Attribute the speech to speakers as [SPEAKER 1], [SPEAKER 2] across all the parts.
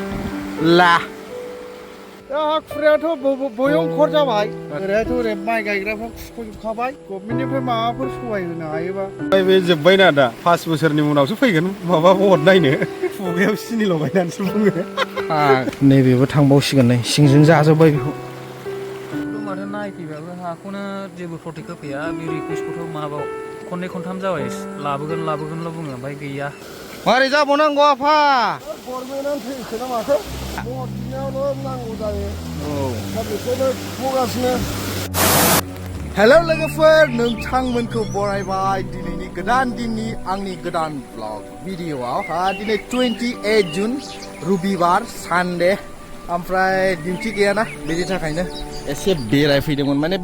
[SPEAKER 1] माने ला खुरायाथ' भयंकर जाबाय ओरैहायथ' ओरै माइ गायग्राफ्रा खुरख'जोबखाबाय गभर्नमेन्टनिफ्राय माबाफोर सहाय होनो हायोबा
[SPEAKER 2] बे जोब्बायना दा 5 बोसोरनि उनावसो फैगोन माबा भट नायनो खुगायाव सिनि लगायनानैसो बुङो
[SPEAKER 1] नैबेबो थांबावसिगोन नै सिंजों जाजोब्बाय बेखौ
[SPEAKER 3] माथो नायफैबाबो हाखौनो जेबो प्रटेक्ट होफैया बे रिकुवेस्टखौथ' माबा खननै खनथाम जाबाय लाबोगोनल' बुङो ओमफ्राय गैया
[SPEAKER 1] मारै जाबावनांगौ आफा
[SPEAKER 4] गभर्नमेन्टआनो थैखो ना माखो भट बिनायावल' नांगौ जायो दा बेखौनो बुंगासिनो
[SPEAKER 1] हेलौ लोगोफोर नोंथांमोनखौ बरायबाय दिनैनि गोदान दिननि आंनि गोदान ब्लग भिडिअआव दिनै 28 जुन रबिबार सानडे ओमफ्राय डिउटि गैयाना बेनि थाखायनो एसे बेरायफैदोंमोन माने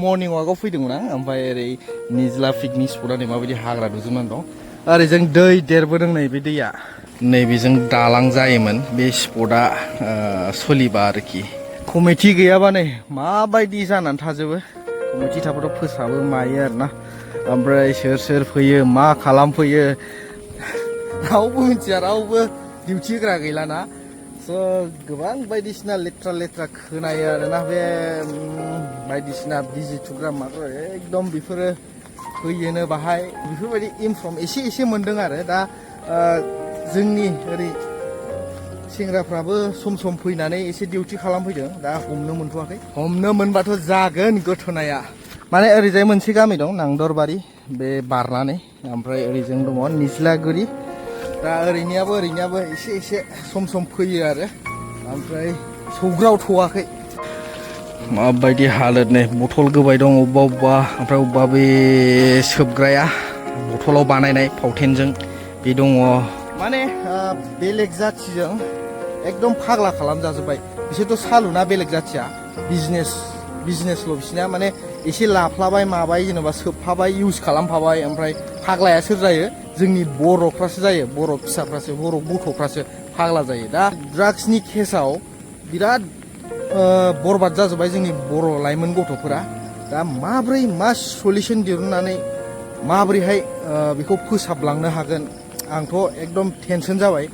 [SPEAKER 1] मर्निं वाकआव फैदोंमोन आं ओमफ्राय ओरै निज्ला पिकनिक स्पटआ नै माबायदि हाग्रा दुजोबनानै दं ओरै जों दै देरबोदों नै बे दैया नैबेजों दालां जायोमोन बे स्पटआ सोलिबा आरोखि कमिटि गैयाबा नै माबायदि जानानै थाजोबो कमिटि थाबाथ' फोसाबो मायो आरोना ओमफ्राय सोर फैयो मा खालामफैयो रावबो मिथिया रावबो डिउटि होग्रा गैलाना गोबां बायदिसिना लेथ्रा खोनायो आरोना बे बायदिसिना बिजि थुग्रा माबा एकदम बेफोरो फैयोनो बाहाय बेफोरबायदि इनफर्म एसे मोन्दों आरो दा जोंनि ओरै सेंग्राफ्राबो सम फैनानै एसे डिउटि खालामफैदों दा हमनो मोनथ'वाखै हमनो मोनबाथ' जागोन घटनाया माने ओरैजाय मोनसे गामि दं नांदरबारि बे बारनानै ओमफ्राय ओरैजों दङ निजलागुरि दा ओरैनियाबो एसे सम फैयो आरो ओमफ्राय सौग्रावथ'वाखै माबायदि हालोद नै बथल गोबाय दं अबेबा ओमफ्राय अबेबा बे सोबग्राया बथलाव बानायनाय फावथेनजों बे दङ माने बेलेग जाथिजों एकदम फाग्ला खालामजाजोब्बाय बिसोरथ' सालुना बेलेग जाथिया बिजनेसल' बिसिना माने एसे लाफ्लाबाय माबाय जेनेबा सोबफाबाय इउज खालामफाबाय ओमफ्राय फाग्लाया सोर जायो जोंनि बर'फ्रासो जायो बर' फिसाफ्रासो बर' गथ'फ्रासो फाग्ला जायो दा ड्राग्सनि केसाव बिराद बरबाद जाजोब्बाय जोंनि बर' लाइमोन गथ'फोरा दा माब्रै मा सलिउसन दिहुननानै माब्रैहाय बेखौ फोसाबलांनो हागोन आंथ' एकदम टेनसन जाबाय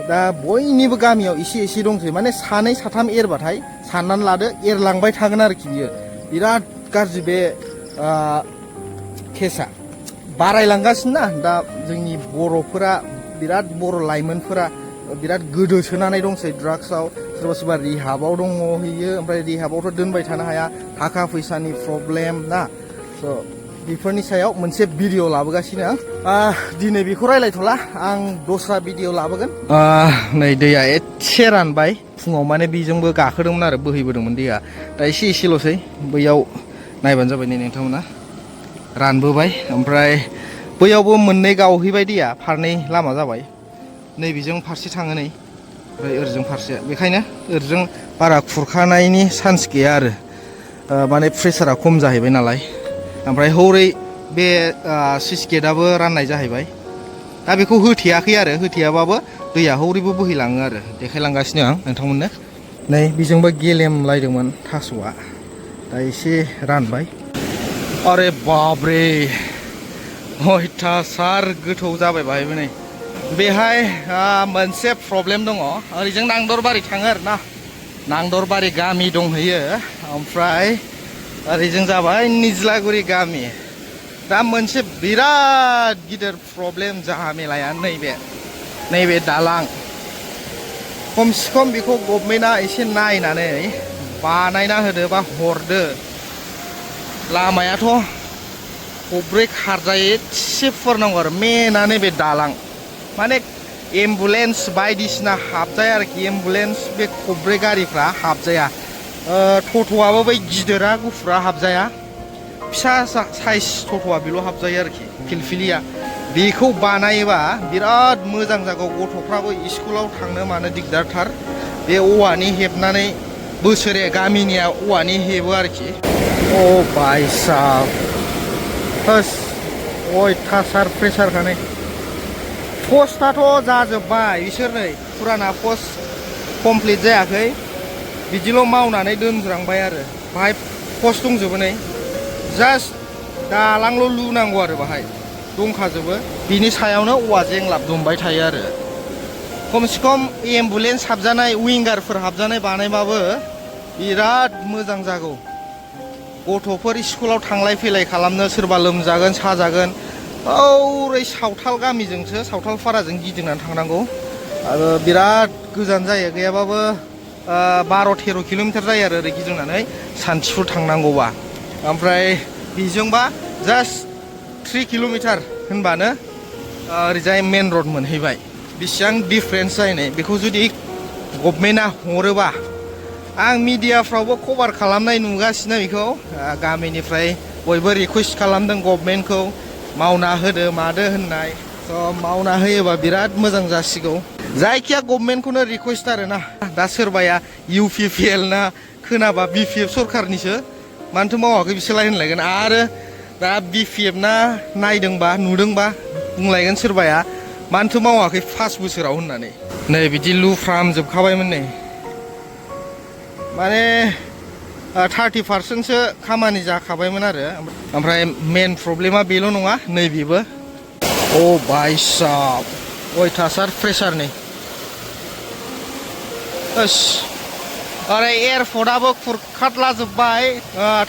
[SPEAKER 1] दा बयनिबो गामियाव एसे दंसै माने सानै साथाम एरबाथाय साननानै लादो एरलांबाय थागोन आरोखि बियो बिराद गाज्रि बे केसा बारायलांगासिनो ना दा जोंनि बर'फोरा बिराद बर' लाइमोनफोरा बिराद गोदोसोनानै दंसै ड्राग्सआव सोरबा रिहाबाव हैयो ओमफ्राय रिहाबावथ' दोनबाय थानो हाया थाखा फैसानि प्रब्लेम ना स' बेफोरनि सायाव मोनसे भिडिअ लाबोगासिनो आं दिनै बेखौ रायलायथ'ला आं दस्रा भिडिअ लाबोगोन नै दैया एसे रानबाय फुङाव माने बेजोंबो गाखोदोंमोन आरो बोहैबोदोंमोन दैया दा एसेल'सै बैयाव नायबानो जाबाय नै नोंथांमोना रानबोबाय ओमफ्राय बैयावबो मोननै गावहैबाय दैया फारनै लामा जाबाय नैबेजों फारसे थाङो नै ओमफ्राय ओरैजों फारसे बेखायनो ओरैजों बारा खुरखानायनि चान्स गैया आरो माने प्रेसारा खम जाहैबाय नालाय ओमफ्राय हौरै बे स्लुइस गेटआबो राननाय जाहैबाय दा बेखौ होथेयाखै आरो होथेयाबाबो दैया हौरैबो बोहैलाङो आरो देखायलांगासिनो आं नोंथांमोननो नै बेजोंबो गेलेमलायदोंमोन थास'आ दा एसे रानबाय अरे बाबरे अयथासार गोथौ जाबाय बाहायबो नै बेहाय मोनसे प्रब्लेम दङ ओरैजों नांदरबारि थाङो आरो ना नांदरबारि गामि दंहैयो ओमफ्राय ओरैजों जाबाय निज्लागुरि गामि दा मोनसे बिराद गिदिर प्रब्लेम जाहामेलाया नैबे दालां खमसे खम बेखौ गभर्नमेन्टआ एसे नायनानै बानायना होदो बा हरदो लामायाथ' खब्रै खारजायो एसे फुरनांगौ आरो मेनानो बे दालां माने एम्बुलेन्स बायदिसिना हाबजाया आरोखि एम्बुलेन्स बे खब्रै गारिफ्रा हाबजाया टट'आबो बै गिदिरा गुफुरा हाबजाया फिसा साइज टट'आ बेल' हाबजायो आरोखि फिलफिलिया बेखौ बानायोबा बिराद मोजां जागौ गथ'फ्राबो स्कुलाव थांनो मानो दिगदारथार बे औवानि हेबनानै बोसोरे गामिनिया औवानि हेबो आरोखि अ बाइसाब होस अयथासार प्रेसारखानै पस्टआथ' जाजोब्बाय बिसोर नै फुराना पस्ट कमप्लिट जायाखै बिदिल' मावनानै दोनज्रांबाय आरो बाहाय पस्ट दंजोबो नै जास्ट दालांल' लुनांगौ आरो बाहाय दंखाजोबो बिनि सायावनो औवा जेंलाब दुमबाय थायो आरो खमसे खम एम्बुलेन्स हाबजानाय विंगारफोर हाबजानाय बानायबाबो बिराद मोजां जागौ गथ'फोर स्कुलाव थांलाय फैलाय खालामनो सोरबा लोमजागोन साजागोन ओरै सावथाल गामिजोंसो सावथालफाराजों गिदिंनानै थांनांगौ आरो बिराद गोजान जायो गैयाबाबो 12-13 किल'मिटार जायो आरो ओरै गिदिंनानै सान्थिफुर थांनांगौबा ओमफ्राय बेजोंबा जास्ट 3 किल'मिटार होनबानो ओरैजाय मेन रड मोनहैबाय बेसेबां डिफारेन्स जाहैनाय बेखौ जुदि गभर्नमेन्टआ हरोबा आं मिडियाफ्रावबो कभार खालामनाय नुगासिनो बेखौ गामिनिफ्राय बयबो रिकुवेस्ट खालामदों गभर्नमेन्टखौ मावना होदो मादो होननाय स' मावना होयोबा बिराद मोजां जासिगौ जायखिया गभर्नमेन्टखौनो रिकुवेस्ट आरोना दा सोरबाया UPPL ना खोनाबा BPF सरखारनिसो मानोथो मावाखै बिसोरलाय होनलायगोन आरो दा BPF ना नायदोंबा नुदोंबा बुंलायगोन सोरबाया मानोथो मावाखै 5 बोसोराव होननानै नै बिदि लुफ्रामजोबखाबायमोन नै माने 30%सो खामानि जाखाबायमोन आरो ओमफ्राय मेन प्रब्लेमा बेल' नङा नैबेबो अ भाई साहब अयथासार प्रेसार नै ओरै एयारपर्टआबो खुरखादलाजोब्बाय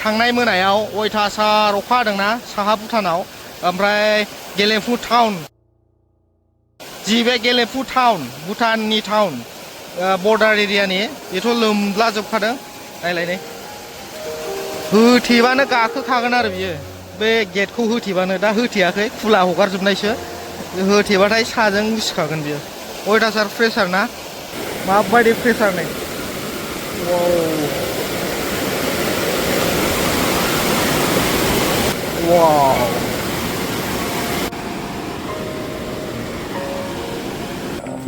[SPEAKER 1] थांनाय मोनायाव अयथासार अखा हादोंना साहा भुटानाव ओमफ्राय गेलेफु टाउन जि बे गेलेफु टाउन भुटाननि टाउन बर्डार एरियानि बेथ' लोमलाजोबखादों नायलाय नै होथेबानो गाखोखागोन आरो बियो बे गेटखौ होथेबानो दा होथेयाखै खुला हगारजोबनायसो होथेबाथाय साजों उसिखागोन बियो अयथासार प्रेसार ना माबायदि प्रेसार नै वाव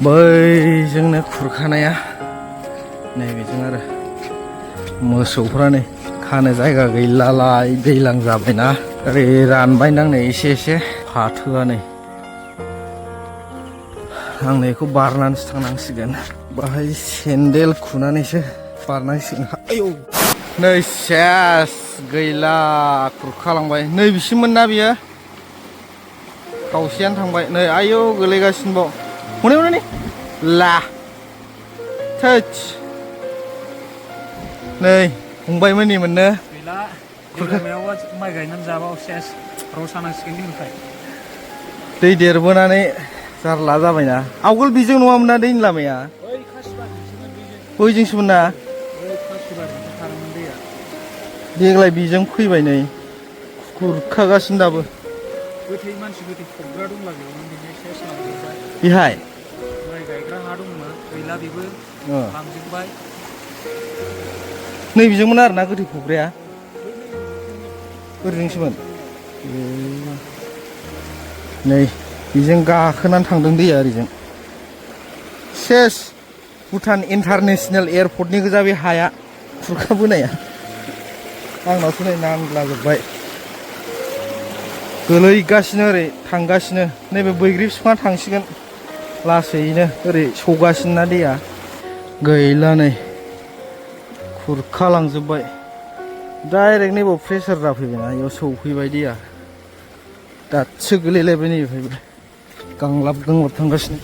[SPEAKER 1] बैजोंनो खुरखानाया नैबेजों आरो मोसौफ्रा नै खानो जायगा गैलालाय दैलां जाबायना ओरै रानबायदां नै एसे एसे फाथोआ नै आं बेखौ बारनानैसो थांनांसिगोन बाहाय सेन्देल खुनानैसो बारनांसिगोन आयौ नै सेस गैला खुरखालांबाय नै बिसिमोन ना बियो खावसेयानो थांबाय नै आयौ गोलैगासिनो बाव हनै हनै ला थोच नै फंबायमोन नि मोननो
[SPEAKER 3] गैला खुरखानायाव माइ गायनानै जाबा सेस रसा नांसिगोन दिननिफ्राय
[SPEAKER 1] दै देरबोनानै जारला जाबायना आवगोल बेजों नङामोन ना दैनि लामाया बैजोंसोमोन ना देग्लाय बेजों फैबाय नै खुरखागासिनो दाबो
[SPEAKER 3] गोथै मानसि गोथै फबग्रा दंला बेयावनो बिनि सेस लांजोब्बाय
[SPEAKER 1] बेहाय
[SPEAKER 3] माइ गायग्रा हा दंमोन गैला बेबो लांजोब्बाय
[SPEAKER 1] नै बेजोंमोन आरोना गोथै फबग्राया ओरैजोंसोमोन नै बेजों गाखोनानै थांदों दैया ओरैजों सेस भुटान इन्टारनेसनेल एयारपर्टनि गोजा बे हाया खुरखाबोनाया आंनावसो नै नांलाजोब्बाय गोलैगासिनो ओरै थांगासिनो नैबे बैग्रि बिफाङा थांसिगोन लासैनो ओरै सौगासिनो ना दैया गैला नै खुरखालांजोब्बाय डाइरेक्ट नैबाव प्रेसार जाफैबायना बेयाव सौफैबाय दैया दासो गोलैलायबाय नैबेहायबो गांलाब गांलाब थांगासिनो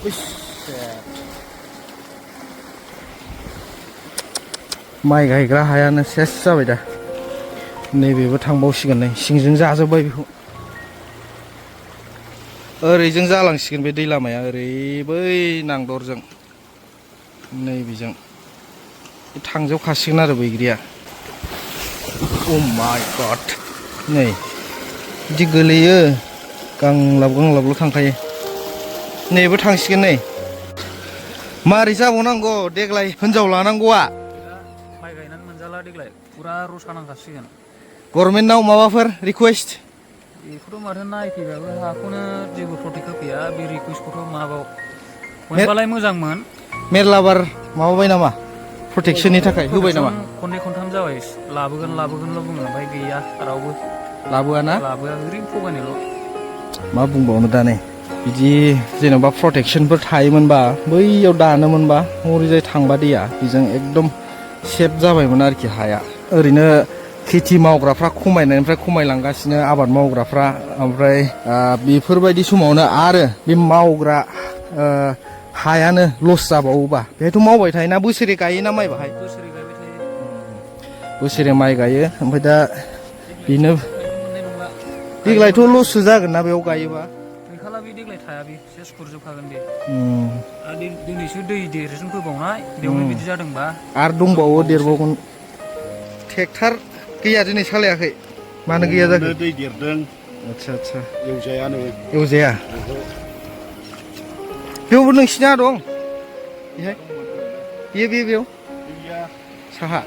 [SPEAKER 1] माइ गायग्रा हायानो सेस जाबाय दा नैबेबो थांबावसिगोन नै सिंजों जाजोब्बाय बेखौ ओरैजों जालांसिगोन बे दै लामाया ओरै बै नांदरजों नैबेजों थांजोबखासिगोन आरो बैग्रिया अ माय गड नै बिदि गोलैयो गांलाब गांलाबल' थांखायो नैबो थांसिगोन नै मारै जाबावनांगौ देग्लाय हिनजाव लानांगौआ
[SPEAKER 3] माइ गायनानै मोनजाला देग्लाय फुरा रसा नांखासिगोन
[SPEAKER 1] गभर्नमेन्टनाव माबाफोर रिकुवेस्ट
[SPEAKER 3] बेखौथ' माथो नायफैबाबो हाखौनो जेबो प्रटेक्ट होफैया बे रिकुवेस्टखौथ' माबाव मोनबालाय मोजांमोन
[SPEAKER 1] मेरला बार माबाबाय नामा प्रटेक्शननि थाखाय होबाय नामा
[SPEAKER 3] खननै खनथाम जाबाय लाबोगोनल' बुङो ओमफ्राय गैया रावबो
[SPEAKER 1] लाबोआ ना
[SPEAKER 3] लाबोआ ओरैनो थगायनायल'
[SPEAKER 1] मा बुंबावनो दा नै बिदि जेन'बा प्रटेक्शनफोर थायोमोनबा बैयाव दानोमोनबा हरैजाय थांबा दैया बेजों एकदम सेफ जाबायमोन आरोखि हाया ओरैनो खेथि मावग्राफ्रा खमायनायनिफ्राय खमायलांगासिनो आबाद मावग्राफ्रा ओमफ्राय बेफोरबायदि समावनो आरो बे मावग्रा हायानो लस जाबावोबा बेहायथ' मावबाय थायोना बोसोरे गायोना माइ बाहाय
[SPEAKER 3] बोसोरै गायबाय थायो
[SPEAKER 1] बोसोरे माइ गायो ओमफ्राय दा बेनो
[SPEAKER 3] मोननाय नंला
[SPEAKER 1] देग्लायथ' लससो जागोन ना बेयाव गायोबा
[SPEAKER 3] गैखाला बे देग्लाय थाया बे सेस खुरजोबखागोन बे आरो दिनैसो दै देरजों फोबावनाय बेयावनो बिदि जादोंबा
[SPEAKER 1] आरो दंबावो देरबावगोन ट्रेक्टर गैया दिनै सालायाखै मानो गैया जाखो
[SPEAKER 2] दै देरदों
[SPEAKER 1] आच्छा आच्छा
[SPEAKER 2] एवजायानो
[SPEAKER 1] एवजाया बेयावबो नोंसिना दं बेहाय बेयाव साहा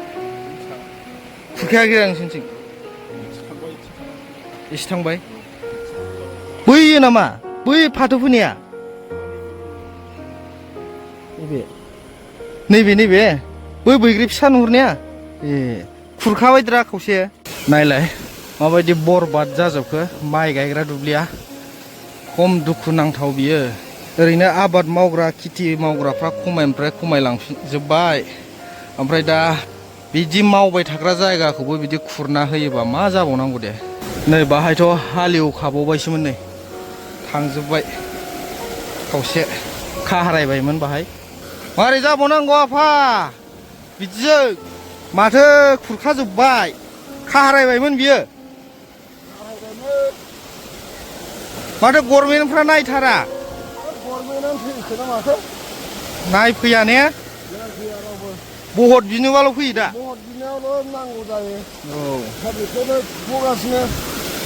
[SPEAKER 1] खुरखाया गैया नोंसिनिथिं एसे थांबाय बैयो नामा बै फाथो फोनाया नैबे बै बैग्रि फिसा नुहुरनाया ए खुरखाबायद्रा खावसे नायलाय माबायदि बरबाद जाजोबखो माइ गायग्रा दुब्लिया खम दुखु नांथाव बियो ओरैनो आबाद मावग्रा खेथि मावग्राफ्रा खमायनिफ्राय खमायलांजोब्बाय ओमफ्राय दा बिदि मावबाय थाग्रा जायगाखौबो बिदि खुरना होयोबा मा जाबावनांगौ दे नै बाहायथ' हालेवखाबावबायसोमोन नै थांजोब्बाय खावसे खाहारायबायमोन बाहाय मारै जाबावनांगौ आफा बिदिजों माथो खुरखाजोब्बाय खाहारायबायमोन बियो माथो गभर्नमेन्टफ्रा नायथारा
[SPEAKER 4] गभर्नमेन्टआनो थैखोना माथो
[SPEAKER 1] नायफैया ने बहत बिनोबाल' फैयो दा
[SPEAKER 4] महर बिनायावल' नांगौ जायो
[SPEAKER 1] औ
[SPEAKER 4] दा बेखौनो थगासिनो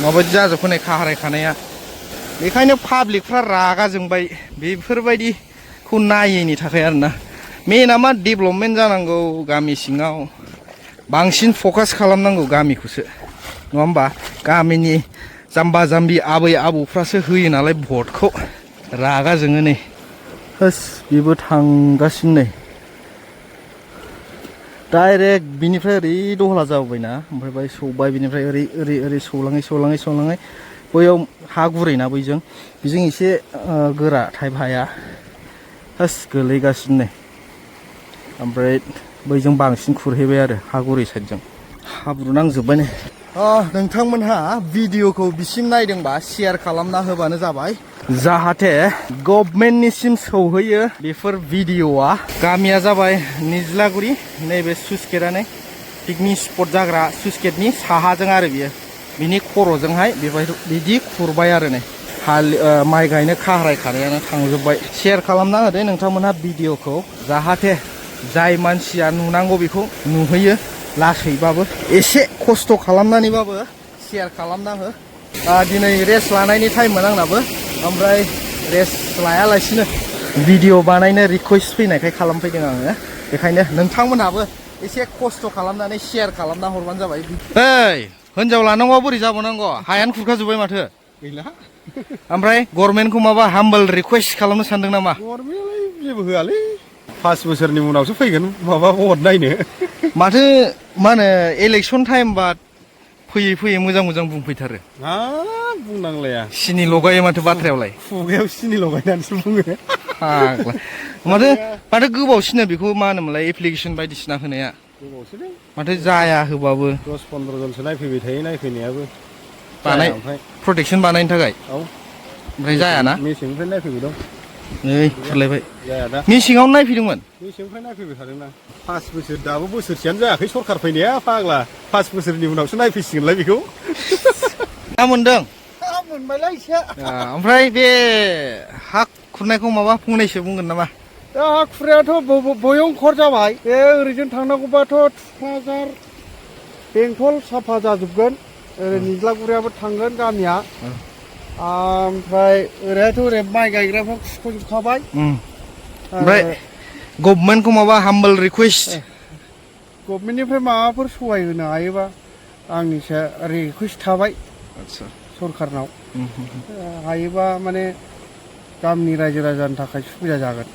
[SPEAKER 1] माबायदि जाजोबखो नै खाहारायखानाया बेखायनो पाब्लिकफ्रा रागा जोंबाय बेफोरबायदिखौ नायैनि थाखाय आरोना मेना मा डेभेलपमेन्ट जानांगौ गामि सिङाव बांसिन फकास खालामनांगौ गामिखौसो नङा होमबा गामिनि जाम्बा जाम्बि आबै आबौफ्रासो होयो नालाय भटखौ रागा जोङो नै होस बेबो थांगासिनो नै डाइरेक्ट बिनिफ्राय ओरै दहला जाबोबायना ओमफ्राय बाय सौबाय बिनिफ्राय ओरै सौलाङै बैयाव हा गुरैना बैजों बेजों एसे गोरा टाइप हाया होस गोलैगासिनो नै ओमफ्राय बैजों बांसिन खुरहैबाय आरो हा गुरै साइडजों हाब्रु नांजोब्बाय नै नोंथांमोनहा भिडिअखौ बिसिम नायदोंबा शेयार खालामना होबानो जाबाय जाहाथे गभर्नमेन्टनिसिम सौहैयो बेफोर भिडिअआ गामिया जाबाय निजलागुरि नैबे स्लुइस गेटआनो पिकनिक स्पट जाग्रा स्लुइस गेटनि साहाजों आरो बियो बिनि खर'जोंहाय बिदि खुरबाय आरो नै माइ गायनो खाहारायखानायानो थांजोब्बाय शेयार खालामना होदो नोंथांमोनहा भिडिअखौ जाहाथे जाय मानसिया नुनांगौ बेखौ नुहैयो लासैबाबो एसे खस्थ' खालामनानैबाबो शेयार खालामना हो दिनै रेस्ट लानायनि टाइममोन आंनाबो ओमफ्राय रेस्ट लायालासिनो भिडिअ बानायनो रिकुवेस्ट फैनायखाय खालामफैदों आङो बेखायनो नोंथांमोनहाबो एसे खस्थ' खालामनानै शेयार खालामना हरबानो जाबाय ओइ हिनजाव लानांगौआ बोरै जाबावनांगौ हायानो खुरखाजोब्बाय माथो
[SPEAKER 2] गैला
[SPEAKER 1] ओमफ्राय गभर्नमेन्टखौ माबा हाम्बल रिकुवेस्ट खालामनो सानदों नामा
[SPEAKER 2] गभर्नमेन्टआलाय जेबो होआलै 5 बोसोरनि उनावसो फैगोन माबा भट नायनो
[SPEAKER 1] माथो मा होनो इलेक्सन टाइमबा फैयै मोजां बुंफैथारो
[SPEAKER 2] बुंनांलाया
[SPEAKER 1] सिनि लगायो माथो बाथ्रायावलाय
[SPEAKER 2] खुगायाव सिनि लगायनानैसो बुङो
[SPEAKER 1] फाग्ला माथो गोबावसिनो बेखौ मा होनोमोनलाय एप्लिकेसन बायदिसिना होनाया
[SPEAKER 2] गोबावसोलै
[SPEAKER 1] माथो जाया होबाबो
[SPEAKER 2] 10-15 जनसो नायफैबाय थायो नायफैनायाबो
[SPEAKER 1] प्रटेक्सन बानायनो थाखाय
[SPEAKER 2] औ
[SPEAKER 1] ओमफ्राय जायाना
[SPEAKER 2] मेसेंनिफ्राय नायफैबाय दं
[SPEAKER 1] नै खुरलायबाय
[SPEAKER 2] जाया दा
[SPEAKER 1] मेसेङावनो नायफैदोंमोन
[SPEAKER 2] मेसेंनिफ्राय नायफैबाय थादोंना 5 बोसोर दाबो बोसोरसेयानो जायाखै सरखार फैनाया फाग्ला 5 बोसोरनि उनावसो नायफैसिगोनलाय बेखौ
[SPEAKER 1] मा मोनदों
[SPEAKER 4] मोनबायलाय एसे
[SPEAKER 1] ओमफ्राय बे हा खुरनायखौ माबा फंनैसो बुंगोन नामा
[SPEAKER 4] दा हा खुरनायाथ' भयंकर जाबाय बे ओरैजों थांनांगौबाथ' थुक्राझार बेंटल साफा जाजोबगोन ओरै निज्लागुरियाबो थांगोन गामिया ओमफ्राय ओरैहायथ' ओरै माइ गायग्राफ्रा खुरख'जोबखाबाय
[SPEAKER 1] ओमफ्राय गभर्नमेन्टखौ माबा हाम्बल रिकुवेस्ट
[SPEAKER 4] गभर्नमेन्टनिफ्राय माबाफोर सहाय होनो हायोबा आंनिसो रिकुवेस्ट थाबाय
[SPEAKER 1] आदसा
[SPEAKER 4] सरखारनाव हायोबा माने गामिनि रायजो राजानि थाखाय सुबिदा जागोन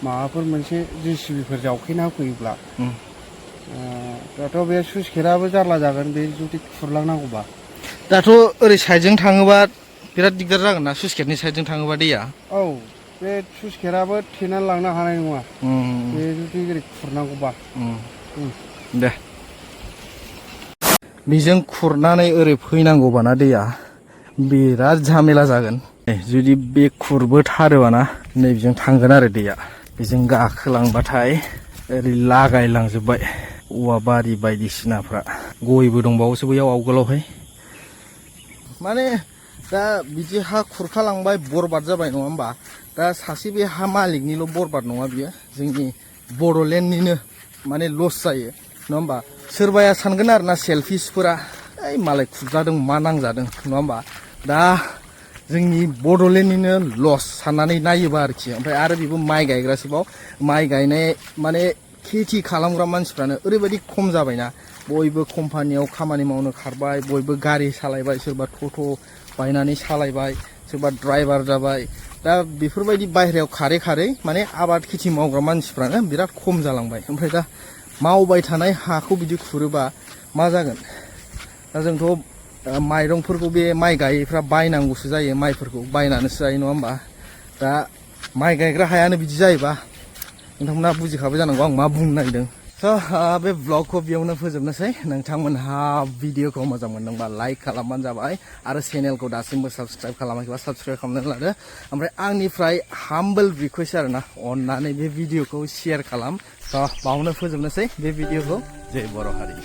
[SPEAKER 4] माबाफोर मोनसे JCBफोर जावखैना होफैयोब्ला दाथ' बे स्लुइस गेटआबो जारला जागोन बे जुदि खुरलांनांगौबा
[SPEAKER 1] दाथ' ओरै साइडजों थाङोबा बिराद दिगदार जागोन ना स्लुइस गेटनि साइडजों थाङोबा दैया
[SPEAKER 4] औ बे स्लुइस गेटआबो थेनानै लांनो हानाय नङा बे जुदि ओरै खुरनांगौबा
[SPEAKER 1] दे बेजों खुरनानै ओरै फैनांगौबाना दैया बिराद झामेला जागोन जुदि बे खुरबोथारोबाना नैबेजों थांगोन आरो दैया बेजों गाखोलांबाथाय ओरै लागायलांजोब्बाय औवा बारि बायदिसिनाफ्रा गयबो दंबावोसो बैयाव आवगोलावहाय माने दा बिदि हा खुरखालांबाय बरबाद जाबाय नङा होमबा दा सासे बे हा मालिकनिल' बरबाद नङा बियो जोंनि बड'लेण्डनिनो माने लस जायो नङा होमबा सोरबाया सानगोन आरो ना सेलफिसफोरा ओइ मालाय खुरजादों मा नांजादों नङा होमबा दा जोंनि बड'लेण्डनिनो लस साननानै नायोबा आरोखि ओमफ्राय आरो बेबो माइ गायग्रासोबाव माइ गायनाय माने खेथि खालामग्रा मानसिफ्रानो ओरैबायदि खम जाबायना बयबो कम्पानियाव खामानि मावनो खारबाय बयबो गारि सालायबाय सोरबा टट' बायनानै सालायबाय सोरबा ड्राइभार जाबाय दा बेफोरबायदि बाहेरायाव खारै खारै माने आबाद खेथि मावग्रा मानसिफ्रानो बिराद खम जालांबाय ओमफ्राय दा मावबाय थानाय हाखौ बिदि खुरोबा मा जागोन दा जोंथ' माइरंफोरखौ बे माइ गायैफ्रा बायनांगौसो जायो माइफोरखौ बायनानैसो जायो नङा होमबा दा माइ गायग्रा हायानो बिदि जायोबा नोंथांमोना बुजिखाबाय जानांगौ आं मा बुंनो नागिरदों स' बे ब्लगखौ बेयावनो फोजोबनोसै नोंथांमोनहा भिडिअखौ मोजां मोनदोंबा लाइक खालामबानो जाबाय आरो चेनेलखौ दासिमबो साबस्क्राइब खालामाखैबा साबस्क्राइब खालामनानै लादो ओमफ्राय आंनिफ्राय हाम्बल रिकुवेस्ट आरो ना अननानै बे भिडिअखौ शेयार खालाम स' बावनो फोजोबनोसै बे भिडिअखौ जय बर' हारि